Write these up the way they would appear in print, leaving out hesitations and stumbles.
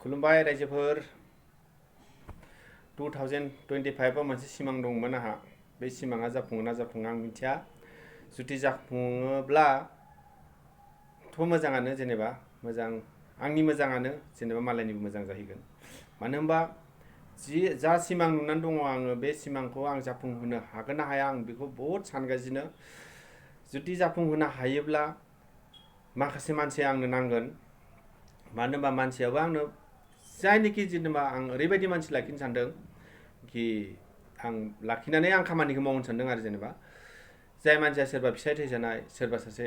खुलुमबाय रायजोफोर 2025 आव मोनसे सिमां दंमोन आंहा बे सिमाङा जाफुङो ना जाफुङा आं मिथिया जुदि जाफुङोब्ला थ' मोजाङानो जेनेबा मोजां आंनि मोजाङानो जेनेबा मालायनिबो मोजां जाहैगोन मानो होनबा जा सिमां नुनानै दङ आङो बे सिमांखौ आं जाफुंहोनो हागोन ना हाया आं बेखौ बहुद सानगासिनो जुदि जाफुंहोनो हायोब्ला माखासे मानसि आंनो नांगोन मानो होनबा मानसियाबो आंनो जायनोखि जेनेबा आं ओरैबायदि मानसि लाखिनो सानदों कि आं लाखिनानै आं खामानिखौ मावनो सानदों आरो जेनेबा जाय मानसिया सोरबा फिसाय थैजानाय सोरबा सासे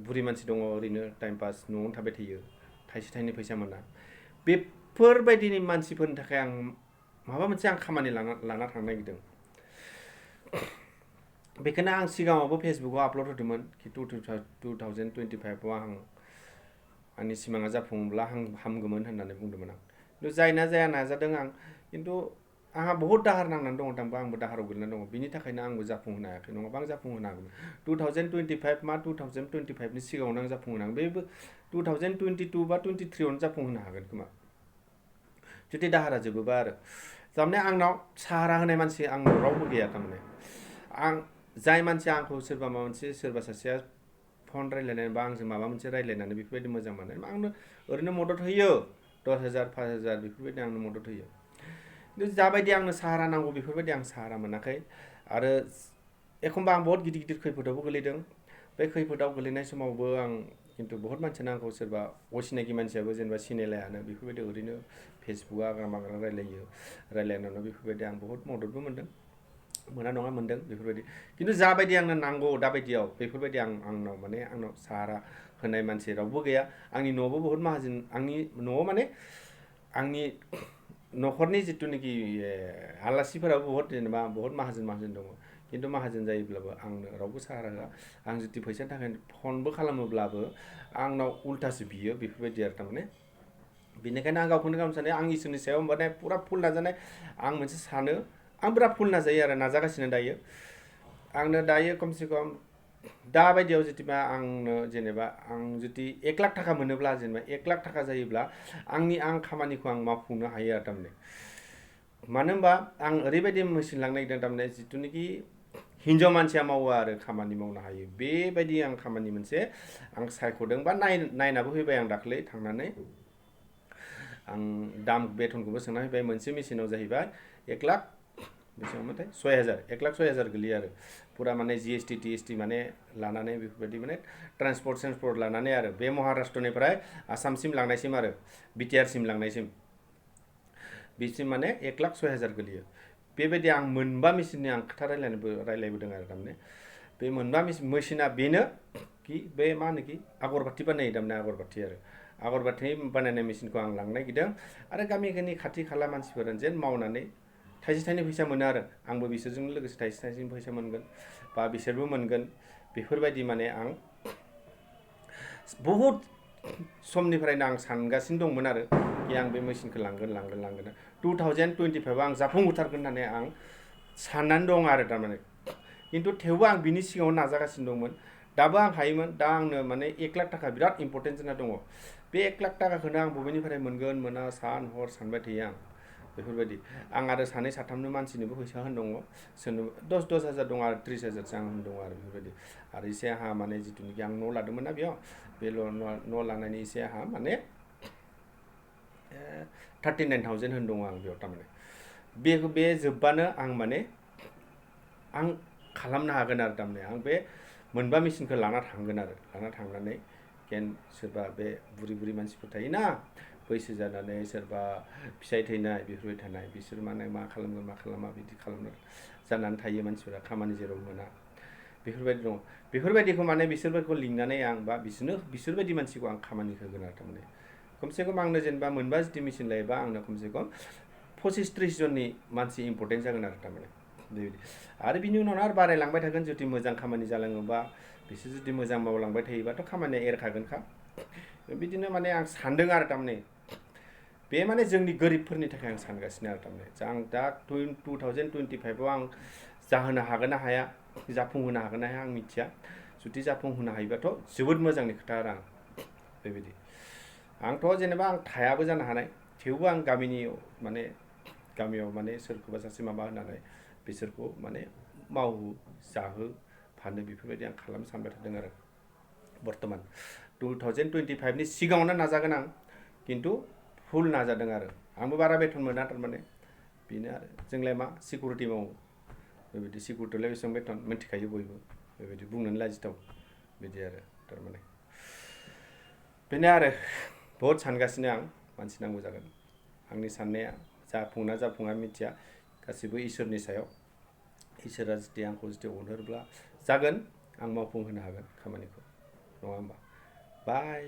बुरि मानसि दङ ओरैनो टाइम पास न'आवनो थाबाय थायो थाइसे थाइनै फैसा मोना बेफोरबायदिनि मानसिफोरनि थाखाय आं माबा मोनसे आं खामानि लाना थांनो नागिरदों बेखायनो आं सिगाङावबो फेसबुकआव आपल'ड होदोंमोन कि 2025आव आंनि सिमाङा जाफुङोब्ला आं हामगौमोन होननानै बुंदोंमोन आं खिन्थु जायना जाया नाजादों आं खिन्थु आंहा बहुद दाहार नांनानै दङ दांबा आंबो दाहाराव गोलैनानै दङ बिनि थाखायनो आंबो जाफुंहोनो हायाखै नङाबा आं जाफुंहोनो हागौमोन 2025 मा 2025नि सिगाङावनो आं जाफुंहोनो हागोन बेबो 2022 बा 23आवनो जाफुंहोनो हागोन खोमा जुदि दाहारा जोबोबा आरो थारमाने आंनाव साहारा होनाय मानसि आंनाव रावबो गैया थारमाने आं जाय मानसिया आंखौ सोरबा माबा मोनसे सोरबा सासेया फन रायज्लायनानै बा आंजों माबा मोनसे रायज्लायनानै बेफोरबायदि मोजां मोनो आंनो ओरैनो मदद होयो 10,000 5,000 बेफोरबायदि आंनो मदद होयो खिन्थु जाबायदि आंनो साहारा नांगौ बेफोरबायदि आं साहारा मोनाखै आरो एखमबा आं बहुत गिदिर गिदिर खैफोदावबो गोलैदों बे खैफोदाव गोलैनाय समावबो आं खिन्थु बहुत मानसियानो आंखौ सोरबा असिनाखि मानसियाबो जेनेबा सिनायलायानो बेफोरबायदि ओरैनो फेसबुकआ आग्राम आग्राम रायलायनायावनो बेफोरबायदि आं बहुत मददबो मोनदों मोना नङा मोनदों बेफोरबायदि खिन्थु जाबायदि आंनो नांगौ दाबायदियाव बेफोरबायदि आंनाव साहारा होनाय मानसि रावबो गैया आंनि न'आवबो बहुत माहाजोन आंनि न'आव माने आंनि न'खरनि जिथुनाखि आलासिफोराबो बहुत जेनेबा बहुत माहाजोन दङ खिन्थु माहाजोन जायोब्लाबो आंनो रावबो साहारा होआ आं जुदि फैसानि थाखाय फनबो खालामोब्लाबो आंनाव उल्थासो बियो बेफोरबायदि आरो थारमाने बेनिखायनो आं गावखौनो गावनो सानो आं इसोरनि सायाव माने पुरा फुल नाजानाय आं मोनसे सानो आं बिराद फुल नाजायो आरो नाजागासिनो दायो आंनो दायो खमसे खम दाबायदियाव जेनेबा आंनो जेनेबा आं जुदि 1 लाख थाखा मोनोब्ला जेनेबा 1 लाख थाखा जायोब्ला आं खामानिखौ आं मावफुंनो हायो आरो थारमाने मानो होनबा आं ओरैबायदि मेसिन लांनो नागिरदों थारमाने जिथुनाखि हिन्जाव मानसिया मावो आरो खामानि मावनो हायो बेबायदि आं खामानि मोनसे आं सायख'दों बा नायनाबो फैबाय आं दाख्लै थांनानै आं दाम बेथनखौबो सोंना फैबाय मोनसे मेसिनाव जाहैबाय 1 लाख बेसेबांमोनथाय 6,000 1 लाख 6,000 गोलैयो आरो पुरा माने GST TST माने लानानै बेफोरबायदि माने ट्रान्सपर्ट लानानै आरो बे महाराष्ट्रनिफ्राय आसामसिम लांनायसिम आरो बिटिआरसिम लांनायसिम बिसिम माने 1 लाख 6,000 गोलैयो बेबायदि आं मोनबा मेसिननि आं खोथा रायलायबोदों आरो थारमाने बे मोनबा मेसिना बेनो कि बे मा होनो कि आगरबाथि बानायो थारमाने आगरबाथि बानायनाय मेसिनखौ आं लांनो नागिरदों आरो गामिनि खाथि खाला मानसिफोरा जेन मावनानै थाइसे थाइनै फैसा मोनो आरो आंबो बिसोरजों लोगोसे थाइसे थाइनै फैसा मोनगोन बा बिसोरबो मोनगोन बेफोरबायदि माने आं बहुद समनिफ्रायनो आं सानगासिनो दंमोन आरो कि आं बे मेसिनखौ लांगोन 2025 आं जाफुंहोथारगोन होननानै आं साननानै दं आरो थारमाने खिन्थु थेवबो आं बिनि सिगाङाव नाजागासिनो दंमोन दाबो आं हायोमोन दा आंनो माने 1 लाख थाखा बिराद इम्परटेन्ट जाना दङ बे 1 लाख थाखाखौनो आं बबेनिफ्राय मोनगोन मोना सान हर सानबाय थायो आं बेफोरबायदि आं आरो सानै साथामनो मानसिनोबो फैसा होन दङ सोरनोबा 10,000 दं आरो 30,000सो आं होन दङ आरो बेफोरबायदि आरो एसे आंहा माने जिथुनाखि आं न' लादोंमोन ना बेयाव बे न' लानायनि एसे आंहा माने 39,000 होन दङ आं बेयाव थारमाने बे जोब्बानो आं माने आं खालामनो हागोन आरो थारमाने आं बे मोनबा मेसिनखौ लाना थांनानै सोरबा बे बुरि मानसिफोर थायोना बैसो जानानै सोरबा फिसाय थैनाय बेफोरबायदि थानाय बिसोर माने मा खालामगोन मा खालामा बिदि खालामनो जानानै थायो मानसिफोरा खामानि जेराव मोना बेफोरबायदि दङ बेफोरबायदिखौ माने बिसोरखौ लिंनानै आं बा बिसोरबायदि मानसिखौ आं खामानि होगोन आरो थारमाने खमसे खम आंनो जेनेबा मोनबा जुदि मेसिन लायोबा आंनो खमसे खम 25-30 जननि मानसि इम्परटेन्ट जागोन आरो थारमाने बेबायदि आरो बिनि उनाव आरो बारायलांबाय थागोन जुदि मोजां खामानि जालाङोबा बिसोर जुदि मोजां मावलांबाय थायोबाथ' खामानिया एरखागोनखा बिदिनो माने आं सानदों आरो थारमाने बे माने जोंनि गोरिबफोरनि थाखाय आं सानगासिनो आरो थारमाने आं दा 2025आव आं जाहोनो हागोन ना हाया जाफुंहोनो हागोन ना हाया आं मिथिया जुदि जाफुंहोनो हायोबाथ' जोबोद मोजांनि खोथा आरो आं बेबायदि आंथ' जेनेबा आं थायाबो जानो हानाय थेवबो आं गामिनि माने गामियाव माने सोरखौबा सासे माबा होनानै बिसोरखौ माने मावहो जाहो फानो बेफोरबायदि आं खालामनो सानबाय थादों आरो बर्थमान 2025 नि सिगाङावनो नाजागोन आं खिन्थु फुल नाजादों आरो आंबो बारा बेथन मोना थारमाने बेनो आरो जोंलाय मा सिकिउरिटि मावो बेबायदि सिकिउरिटियावलाय बेसेबां बेथन मिथिखायो बयबो बेबायदि बुंनोनो लाजिथाव बिदि आरो थारमाने बेनो आरो बहुद सानगासिनो आं मानसि नांगौ जागोन आंनि साननाया जाफुङोना जाफुङा मिथिया गासिबो इसोरनि सायाव इसोरा जुदि आंखौ जुदि अनोब्ला जागोन आं मावफुंहोनो हागोन खामानिखौ नङा होमबा बाय